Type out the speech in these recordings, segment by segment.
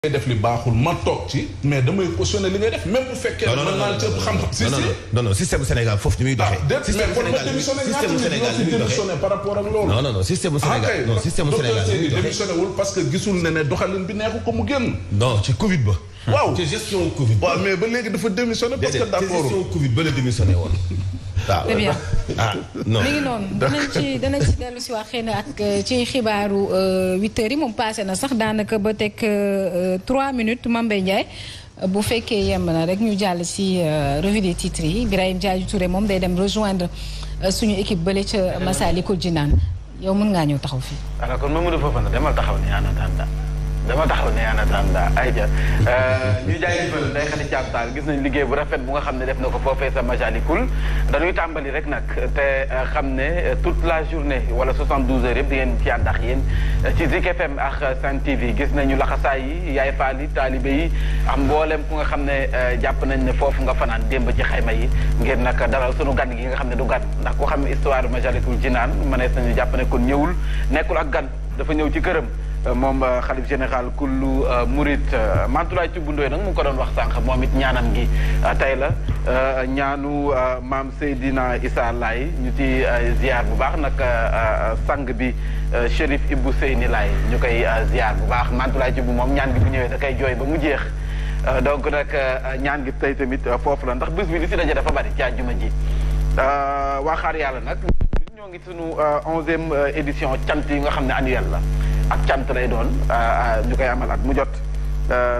ngay def li baaxul ma toog ci mais damay cautionné li ngay def même bu fekkee mën naa ci xam-xam non système Sénégal foofu ni muy doxee système Sénégal ni muy doxee par rapport ak loolu non système Sénégal non système Sénégal ni muy doxee démissionné wul parce que gisul ne doxalin bi neexu ko mu génn non ci Covid ba waaw ci gestion Covid waaw mais ba léegi dafa démissionné parce que d'accord gestion Covid ba la démissionné woon waaw très bien non mi ngi noonu danañ ci dellu si wax xëy na ak ci xibaaru 8h yi moom passé na sax daanaka ba teg 3 minutes Mame Mbaye Ndiaye bu fekkee yemb na rek ñu jàll si revue des titres yi Birahim Diadio Touré moom day dem rejoindre suñu équipe bële ca Massalikul Jinaan yow mën ngaa ñëw taxaw fii. alors kon Mamadou Fofana demal taxaw ni en attendant dama taxaw ne en attendant ayca ñu jaajëfal Ndeye Khady Thiam Tall gis nañ liggéey bu rafet bu nga xam ne def na ko foofee sa Massalikul dañuy tàmbali rek nag te xam ne toute la journée wala 72 heures yëpp di ngeen ci ànd ak yéen ci Zik FM ak Sen TV gis nañu laxasaay yi yaay faal yi taalibe yi am mboolem ku nga xam ne jàpp nañ ne foofu nga fanaan démb ci xayma yi ngir nag dalal sunu gan gi nga xam ne du gan ndax ku xam histoire Massalikul Jinaan mënees nañu jàpp ne kon ñëwul nekkul ak gan dafa ñëw ci këram. moom xalif général kullu murit Mantoulaye Thioub Ndoye nag mu ngi ko doon wax sànq moom it ñaanam gi tey la ñaanu maam Seydina Issa Laye ñu ci ziar bu baax nag sang bi Chérif Ibou Seyni Laye ñu koy ziar bu baax Mantoulaye Thioub moom ñaan gi bu ñëwee da koy jooy ba mu jeex donc nag ñaan gi tey tamit foofu la ndax bés bi li si daje dafa bari ci àjjuma ji waa xaar yàlla nag ñoo ngi sunu 11e édition cant yi nga xam ne annuel la ak cant lay doon ñu koy amal at mu jot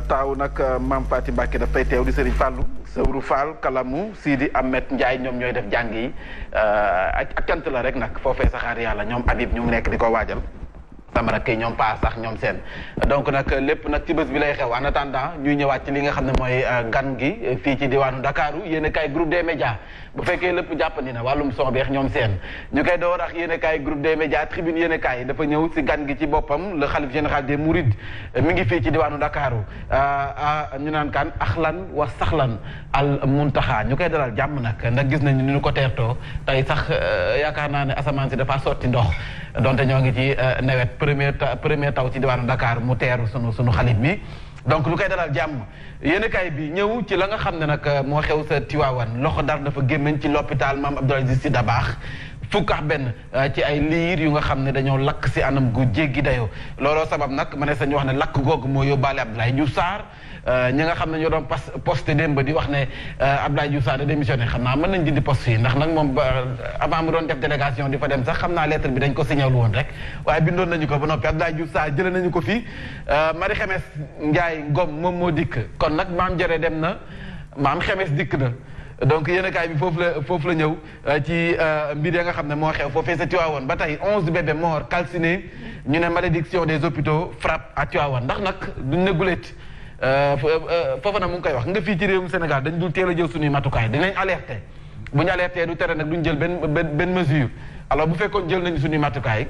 taaw nag maam Faty Mbacké daf fay teew di Serigne Fallou Sawru Fall Kalamu Sidi Ahmed Ndiaye ñoom ñooy def jàng yi ak cant la rek nag foofee saxaar yàlla ñoom Habib ñu ngi nekk di ko waajal sama rakk yi ñoom paa sax ñoom seen donc nag lépp nag ci bés bi lay xew en attendant ñuy ñëwaat ci li nga xam ne mooy gan gi fii ci diwaanu Ndakaaru yéen a kaay groupe des médias bu fekkee lépp jàppandi na wàllum son beex ñoom seen ñu koy door ak yéen a kaay groupe des médias tribune yéen a kaay dafa ñëw si gan gi ci boppam le xalif général des Mourides mi ngi fii ci diwaanu Ndakaaru ñu naan kan axlan wa saxlan al muntaxa ñu koy dalal jàmm nag ndax gis nañu ni ñu ko teertoo tey sax yaakaar naa ne asamaan si dafa sotti ndox donte ñoo ngi ci nawet premier taw ci diwaanu Dakar mu teeru sunu xalif bi donc lu koy dalal jàmm yéenekaay bi ñëw ci la nga xam ne nag moo xew sa Tiwaawan loxo dar dafa gémmeñ ci l'hôpital Mame Abdou Aziz Sy Dabakh fukk ak benn ci ay liir yu nga xam ne dañoo lakk si anam gu jéggi dayoo looloo sabab nag ma ne sañu wax ne lakk googu moo yóbbaale Abdoulaye Diouf Sarr ñi nga xam ne ñoo doon posté démb di wax ne Abdoulaye Diouf Sarr da démissionné xam naa mën nañ dindi poste yi ndax nag moom avant mu doon def délégation di fa dem sax xam naa lettre bi dañ ko signalé woon rek waaye bindoon nañu ko ba noppi Abdoulaye Diouf Sarr jëlee nañu ko fii Marie Khemesse Ndiaye Ngom moom moo dikk kon nag maam Jere dem na maam Khemesse dikk na donc yéenekaay bi foofu la ñëw ci mbir ya nga xam ne moo xew foofee sa Tivaouane ba tey 11 bébés morts calcinés ñu ne malédiction des hôpitaux frappe à Tivaouane ndax nag duñ ne guléet foofa nag mu ngi koy wax nga fii ci réewum Sénégal dañ dul teel a jël suñuy matukaay dinañ alerté bu ñu alerté du tere nag duñ jël benn mesure alors bu fekkoon jël nañu suñuy matukaay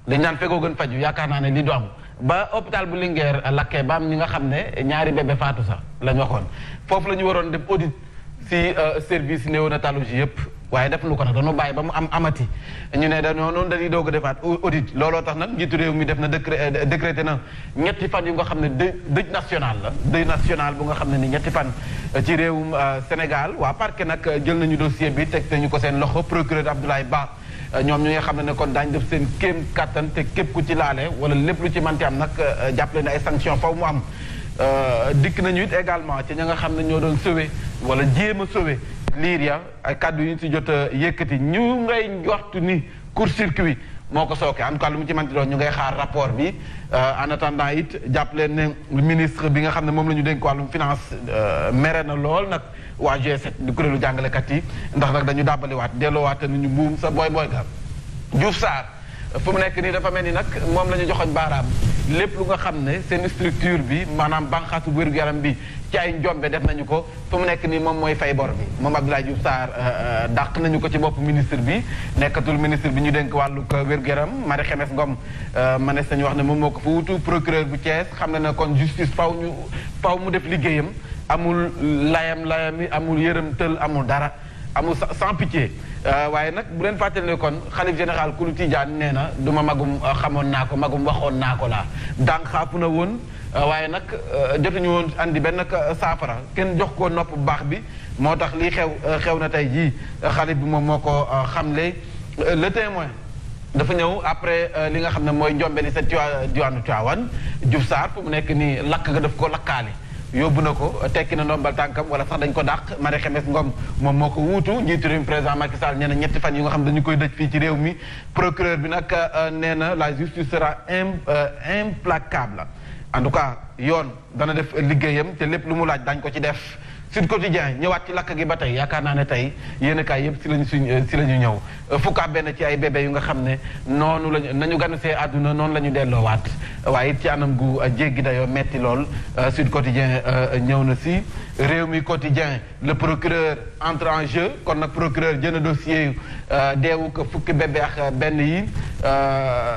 dañ naan fekkoo gën faju yaakaar naa ne lii du am ba hôpital bu Linguère lakkee ba am ñi nga xam ne ñaari bébé faatu sax lañ waxoon foofu la ñu waroon def audit si service néonatologie yëpp waaye def lu ko nag dañoo bàyyi ba mu amati ñu ne dañoo noonu dañuy doog a defaat audit looloo tax nag njiitu réew mi def na décrété na ñetti fan yu nga xam ne dëj national la dëj national bu nga xam ne ni ñetti fan ci réewum Sénégal waa parquet nag jël nañu dossier bi teg nañu ko seen loxo procureur Abdoulaye Ba ñoom ñi nga xam ne kon daañu def seen kéem kattan te képp ku ci laale wala lépp lu ci manti am nag jàppale ne ay sanction faw mu am dikk nañu it également ci ña nga xam ne ñoo doon sauvé wala jéem a sauvé liir ya ay kàddu yi ñu si jot a yëkkati ñu ngay waxtu ni court-circuit moo ko sooke en tout cas lu mu ci manti doon ñu ngay xaar rapport bi en attendant it jàpp leen ne ministre bi nga xam ne moom la ñu dénk wàllum finance mere na lool nag waa G7 di kuréelu jàngalekat yi ndax nag dañu dàbbaliwaat delloowaat nañu buum sa booy ga Diouf Sarr fu mu nekk nii dafa mel ni nag moom la ñu joxoñ baaraam lépp lu nga xam ne seen structure bi maanaam banqaasu wér-gu-yaram bi ci ay njombe def nañu ko fu mu nekk nii moom mooy fay bor bi moom Abdoulaye Diouf Sarr dàq nañu ko ci bopp ministre bi nekkatul ministre bi ñu dénk wàllu wér-gu-yaram Marie Khemesse Ngom manees nañu wax ne moom moo ko fa wutu procureur bu Thiès xam ne ne kon justice faw mu def liggéeyam amul layam yi amul yërëm tël amul dara amul sans pitié waaye nag bu leen fàttali ne kon xalif général Kulu Tijaan nee na du ma magum xamoon naa ko magum waxoon naa ko laa dànk xaafu na woon waaye nag jotuñu woon andi benn saafara kenn jox ko nopp bu baax bi moo tax lii xew na tey jii xale bi moom moo ko xamle le témoin dafa ñëw après li nga xam ne mooy njombeli sa diwaanu Tivaouane Diouf Sarr fu mu nekk nii lakk nga def ko lakkaale yóbbu na ko tekki na ndombal tànkam wala sax dañ ko dàq Marie Khemesse Ngom moom moo ko wuutu njiitu réew mi président Macky Sall nee na ñetti fan yu nga xam dañu koy dëj fii ci réew mi procureur bi nag nee na la justice sera implacable en tout cas yoon dana def liggéeyam te lépp lu mu laaj dañ ko ci def Sud Quotidien ñëwaat ci lakk gi ba tey yaakaar naa ne tey yéen kaay yëpp si la ñu ñëw fukkaa benn ci ay bébé yu nga xam ne noonu lañu nañu ganusee àdduna noonu la ñu delloowaat waaye it ci anam gu jéggi dayoo metti lool Sud Quotidien ñëw na si réew mi quotidien le procureur entre en jeu kon nag procureur jëna dossier deewu ko fukki bébé ak benn yi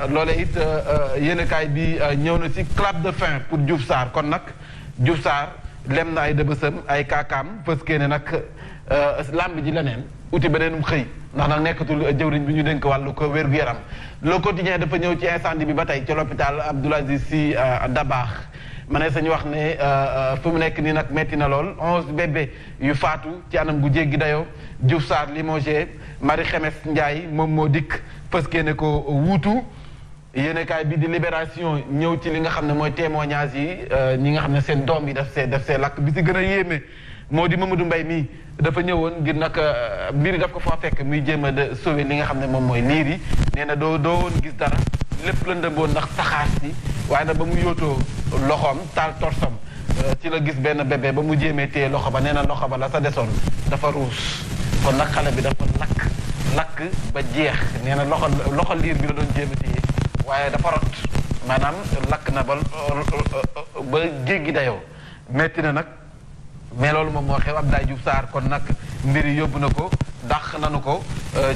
loole it yéen kaay bi ñëw na si clap de fin pour Diouf Sarr kon nag Diouf Sarr lem na ay dëbësam ay kaakaam parce que ne nag lamb ji leneen uti beneenum xëy ndax nag nekkatul jëwriñ bi ñu dénk wàllu ko wér-gu-yaram le quotidien dafa ñëw ci incendie bi ba tey ci l'hôpital Abdoul Aziz Sy Dabakh ma ne sañu wax ne fu mu nekk nii nag metti na lool 11 bébé yu faatu ci anam gu jéggi dayoo Diouf Sarr limogé Marie Khemesse Ndiaye moom moo dikk parce que ne ko wuutu yéenekaay bi di Libération ñëw ci li nga xam ne mooy témoignage yi ñi nga xam ne seen doom yi daf see lakk bi si gën a yéeme moo di Mamadou Mbaye mii dafa ñëwoon ngir nag mbir yi daf ko fa fekk muy jéem a de sauver li nga xam ne moom mooy liir yi nee na doo woon gis dara lépp la ndëmboon ndax saxaar si waaye nag ba mu yootoo loxoom taal torsam ci la gis benn bébé ba mu jéemee téye loxo ba nee na loxo ba la sa desoon dafa ruus kon nag xale bi dafa lakk ba jeex nee na loxo liir bi la doon jéem a téye waaye dafa rot maanaam lakk na ba jéggi dayoo metti na nag mais loolu moom moo xew Abdoulaye Diouf Sarr kon nag mbir yi yóbbu na ko dàq nanu ko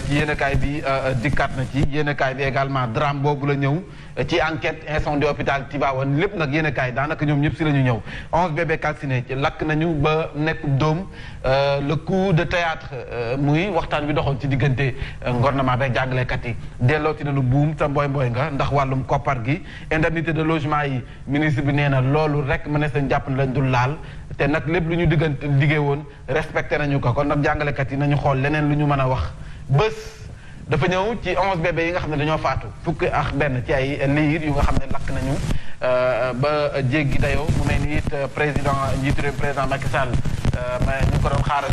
ci yéenekaay bi dikkaat na ci yéenekaay bi également drame boobu la ñëw ci enquête incendie hôpital Tivaouane lépp nag yéenekaay daanaka ñoom ñëpp si la ñu ñëw 11 bébés calcinés ci lakk nañu ba nekk doom le coup de théâtre muy waxtaan bi doxoon ci diggante gouvernement beeg jàngalekat yi dellooti nañu buum sa mboy nga ndax wàllum koppar gi indemnité de logement yi ministre bi nee na loolu rek mënees nañ jàpp ne lañ dul laal te nag lépp lu ñu liggéey woon respecté nañu ko kon nag jàngalekat yi nañu xool leneen lu ñu mën a wax bés dafa ñëw ci 11 bébés yi nga xam ne dañoo faatu fukki ak benn ci ay liir yu nga xam ne lakk nañu ba jéggi dayoo mu mel ni it njiitu réew président Macky Sall ma ñu ko doon xaaral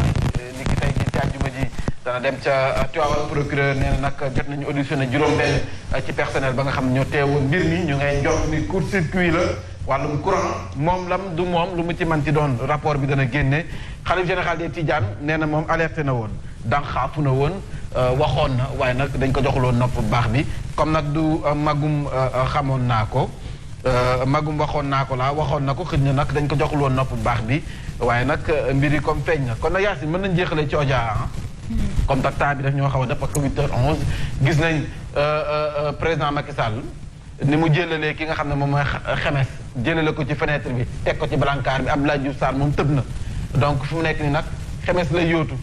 ni ki tey ci àjjuma ji dana dem ca Tivaouane procureur nee na nag jot nañu auditionné juróom-benn ci personnel ba nga xam ne ñoo teewoon mbir mi ñu ngay jox ni court-circuit la wàllum courant moom lam du moom lu mu ci man ci doon rapport bi dana génne xalif général des Tidianes nee na moom alerté na woon daan xaafu na woon waxoon na waaye nag dañ ko joxuloon nopp bu baax bi comme nag du magum xamoon naa ko magum waxoon naa ko laa waxoon na ko xëj na nag dañ ko joxuloon nopp bu baax bi waaye nag mbir yi comme feeñ na kon nag Yacine mën nañ jeexalee ci Odia comme tak temps bi daf ñoo xaw a def parce que 8h11 gis nañ président Macky Sall ni mu jëlalee ki nga xam ne moom mooy Khemesse jëlale ko ci fenêtre bi teg ko ci brancard bi Abdoulaye Diouf Sarr moom tëb na donc fu mu nekk ni nag Khemesse lay yóotu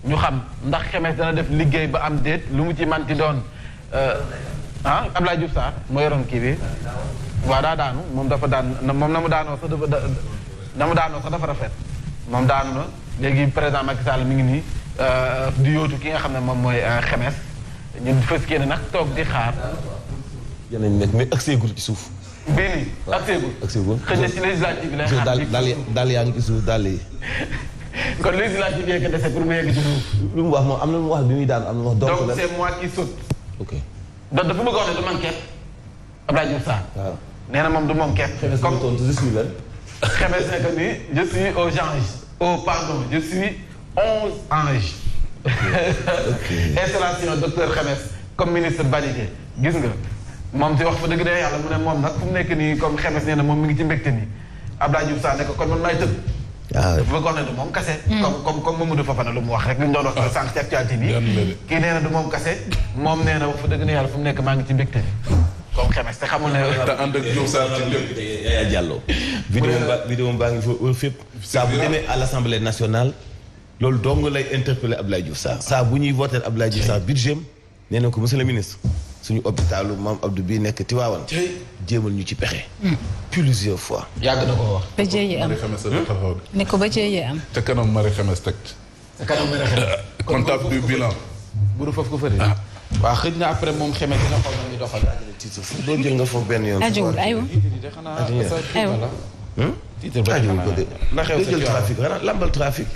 ñu xam ndax Khemesse dana def liggéey ba am déet lu mu ci manti doon Abdoulaye Diouf Sarr moo yoroon kii bi waaw daa daanu moom dafa daan moom na mu daanoo sax dafa rafet moom daanu na léegi président Macky Sall mi ngi nii di yóotu ki nga xam ne moom mooy Khemesse ñu fës kee ne nag toog di xaar yeneen nekk mais accès gul ci suuf. bii nii accès gul. xëy na ci législative bi lay xaar daal yaa ngi ci suuf daal yi. kon législative yi nga dese pour mu yegg ci suuf. lu mu wax moom am na lu mu wax bi muy daan am na wax. donc c'est moi qui saute. ok donc dafa bëgg a wax ne du man képp Abdoulaye Diouf Sarr. waaw nee na moom du moom képp. comme tontu je suis lan. Khemesse nekk ni je suis aux anges. Je suis 11 anges. Installation docteur Khemesse comme ministre validé gis nga. moom si wax fa dëgg de yàlla mu ne moom nag fu mu nekk nii comme Khemesse nee na moom mi ngi ci mbégte nii Abdoulaye Diouf Sarr ne ko kon man maay tëb. waaw dafa bëggoon ne du moom kase. comme Mamadou Fofana lu mu wax rek li ñu doon wax sànq ci actualité bi. kii nee na du moom kase moom nee na wax fa dëgg de yàlla fu mu nekk maa ngi ci mbégte nii comme Khemesse te xamul ne. te ànd ak Diouf Sarr ci lépp. Yaya Diallo. vidéo baa ngi fa fépp. saa bu demee à l'Assemblée nationale loolu dong lay interpeller Abdoulaye Diouf Sarr. saa bu ñuy voter Abdoulaye Diouf Sarr budget nee na ko monsieur le ministre suñu hôpitalu Maam Abdou bii nekk Tivaouane. jéemal ñu ci pexe. plusieurs fois. yàgg na koo wax. ba jéeye am ne ko ba jéeye am. te kanam Marie Xemes teg. te kanam Marie Xemes. comptable du bilan. bu foofu ko fëri. waaw xëj na après moom Xemes dina xool na muy doxal. doo jël nga foofu benn yoon. ajuwul aywa. ajuwul ko de. na xew sa jël trafic xanaa lambal trafic.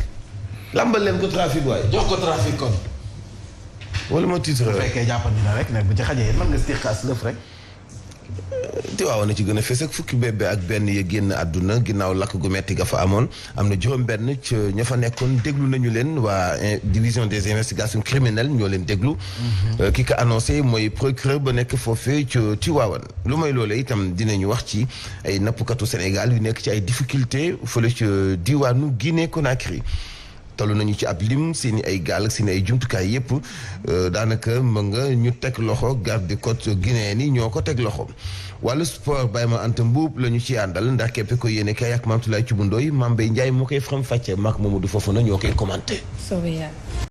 lambal leen ko trafic waaye. jox ko trafic kon. wala moo titre bu fekkee jàppandi na rek nag bu ci xajee mën nga si xaas lëf rek. Tiwaawan na ci gën a fees ak fukki bébé ak benn ya génn àdduna ginnaaw lakk gu metti ga fa amoon am na juróom-benn ca ña fa nekkoon déglu nañu leen waa division des investigations criminelles ñoo leen déglu. ki ko annoncé mooy procureur ba nekk foofee ca Tiwaawan lu may loolee itam dinañu wax ci ay nappkatu Sénégal yu nekk ci ay difficultés fële ca diwaanu Guinée Conakry. tollu nañu ci ab lim seeni ay gaal ak seeni ay jumtukaay yépp daanaka mën nga ñu teg loxo garde côte guinéen yi ñoo ko teg loxo wàllu sport Baye Ma Anta Mbuub la ñu ci àndal ndax képp ko yéene kay ak Mame Toulaye Thioub Ndoye Mame Mbaye Ndiaye moo koy faram fàcce maak Mamadou Fofana ñoo koy commenté.